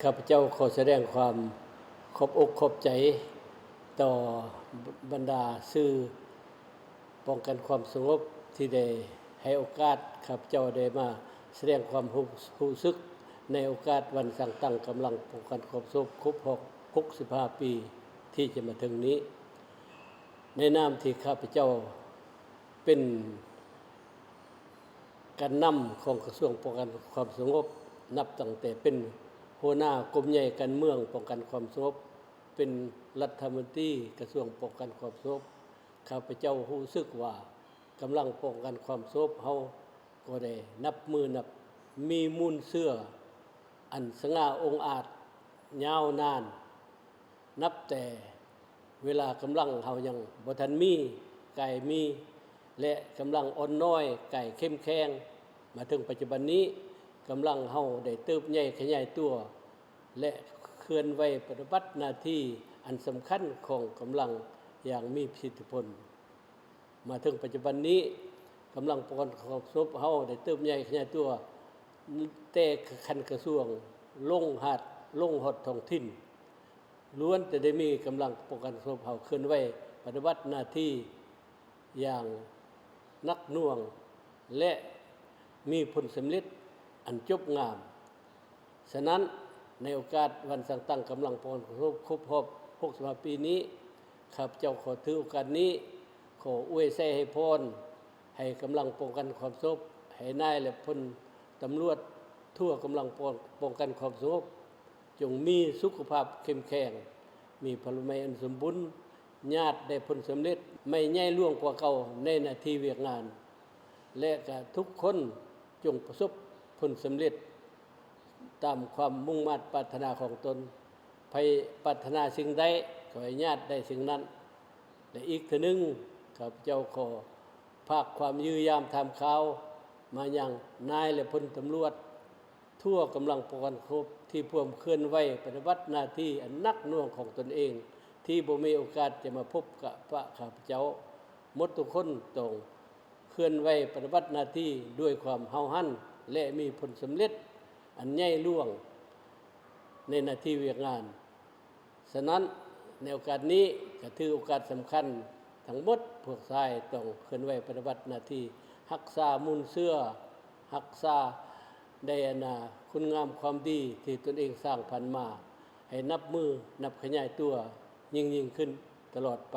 ຂ້າພະເຈົ້າຂໍສະແດງຄວາມຂອບອົກຂອບໃຈຕໍ່ບັນດາສື່ປ້ອງກັນຄວາມສະຫງົບ ທີ່ໄດ້ໃຫ້ໂອກາດຂ້າພະເຈົ້າໄດ້ມາສະແດງຄວາມຮູ້ ຮູ້ສຶກໃນໂອກາດວັນສ້າງຕັ້ງກຳລັງປ້ອງກັນຄວາມສະຫງົບຄົບຮອບຫົກສິບຫ້າປີທີ່ຈະມາເຖິງນີ້. ໃນນາມທີ່ຂ້າພະເຈົ້າເປັນ ການນຳຂອງກະຊວງປ້ອງກັນຄວາມສະຫງົບ, ນັບຕັ້ງແຕ່ເປັນຫົວໜ້າກົມໃຫຍ່ການເມືອງປ້ອງກັນຄວາມສະຫງົບ, ເປັນລັດຖະມົນຕີກະຊວງປ້ອງກັນຄວາມສະຫງົບ, ຂ້າພະເຈົ້າຮູ້ສຶກວ່າກຳລັງປ້ອງກັນຄວາມສະຫງົບເຮົາກໍໄດ້ນັບມື້ນັບມີມູນເຊື້ອອັນສະຫງ່າອົງອາດຍາວນານ. ນັບແຕ່ເວລາກຳລັງເຮົາຍັງບໍ່ທັນມີ, ກາຍມີ ແລະ ກຳລັງອ່ອນນ້ອຍ, ກາຍເຂັ້ມແຂງ, ມາເຖິງປັດຈຸບັນນີ້, ກຳລັງເຮົາໄດ້ເຕີບໃຫຍ່ຂະຫຍາຍຕົວ ແລະ ເຄື່ອນໄຫວປະຕິບັດໜ້າທີ່ອັນສຳຄັນຂອງກຳລັງຢ່າງມີປະສິດທິຜົນ. ມາເຖິງປັດຈຸບັນນີ້, ກຳລັງປ້ອງກັນຄວາມສະຫງົບເຮົາໄດ້ເຕີບໃຫຍ່ຂະຫຍາຍຕົວ ແຕ່ຂັ້ນກະຊວງ ລົງຫາດ ລົງຮອດທ້ອງຖິ່ນ, ລ້ວນແຕ່ໄດ້ມີກຳລັງປ້ອງກັນຄວາມສະຫງົບເຮົາເຄື່ອນໄຫວປະຕິບັດໜ້າທີ່ຢ່າງໜັກໜ່ວງ ແລະ ມີຜົນສຳເລັດອັນຈົບງາມ. ສະນັ້ນ, ໃນໂອກາດວັນສ້າງຕັ້ງກຳລັງປ້ອງກັນຄວາມສະຫງົບຄົບຮອບຫົກສິບຫ້າປີນີ້, ຂ້າພະເຈົ້າຂໍຖືໂອກາດນີ້ ຂໍອວຍໄຊໃຫ້ພອນ ໃຫ້ກຳລັງປ້ອງກັນຄວາມສະຫງົບ, ໃຫ້ນາຍ ແລະ ພົນຕຳຫຼວດທົ່ວກຳລັງປ້ອງ ປ້ອງກັນຄວາມສະຫງົບ ຈົ່ງມີສຸຂະພາບເຂັ້ມແຂງ, ມີພະລານາໄມອັນສົມບູນ, ຍາດໄດ້ຜົນສຳເລັດໃໝ່ໃຫຍ່ຫຼວງກວ່າເກົ່າໃນໜ້າທີ່ວຽກງານ ແລະ ກະທຸກຄົນຈົ່ງປະສົບຜົນສຳເລັດຕາມຄວາມມຸ່ງມາດປາດຖະໜາຂອງຕົນ. ໃຜປາດຖະໜາສິ່ງໃດ ຂໍໃຫ້ຍາດໄດ້ສິ່ງນັ້ນ. ແລະ ອີກເທື່ອໜຶ່ງ, ຂ້າພະເຈົ້າຂໍຝາກຄວາມຢ້ຽມຢາມຖາມຂ່າວມາຍັງນາຍ ແລະ ພົນຕຳຫຼວດ ທົ່ວກຳລັງປ້ອງກັນຄົບທີ່ພວມເຄື່ອນໄຫວປະຕິບັດໜ້າທີ່ອັນໜັກໜ່ວງຂອງຕົນເອງ ທີ່ບໍ່ມີໂອກາດຈະມາພົບກະປະຂ້າພະເຈົ້າ. ໝົດທຸກຄົນຕ້ອງເຄື່ອນໄຫວປະຕິບັດໜ້າທີ່ດ້ວຍຄວາມຫ້າວຫັນ ແລະ ມີຜົນສຳເລັດອັນໃຫຍ່ຫຼວງໃນໜ້າທີ່ວຽກງານ. ສະນັ້ນ, ໃນໂອກາດນີ້ກະຖືໂອກາດສຳຄັນທັງໝົດ, ພວກຊາຍຕ້ອງເຄື່ອນໄຫວປະຕິບັດໜ້າທີ່ຮັກສາມູນເຊື້ອ, ຮັກສາໄດ້ອັນນາຄຸນງາມຄວາມດີທີ່ຕົນເອງສ້າງພັນມາ ໃຫ້ນັບມື້ນັບຂະຫຍາຍຕົວຍິ່ງໆຂຶ້ນຕະຫຼອດໄປ.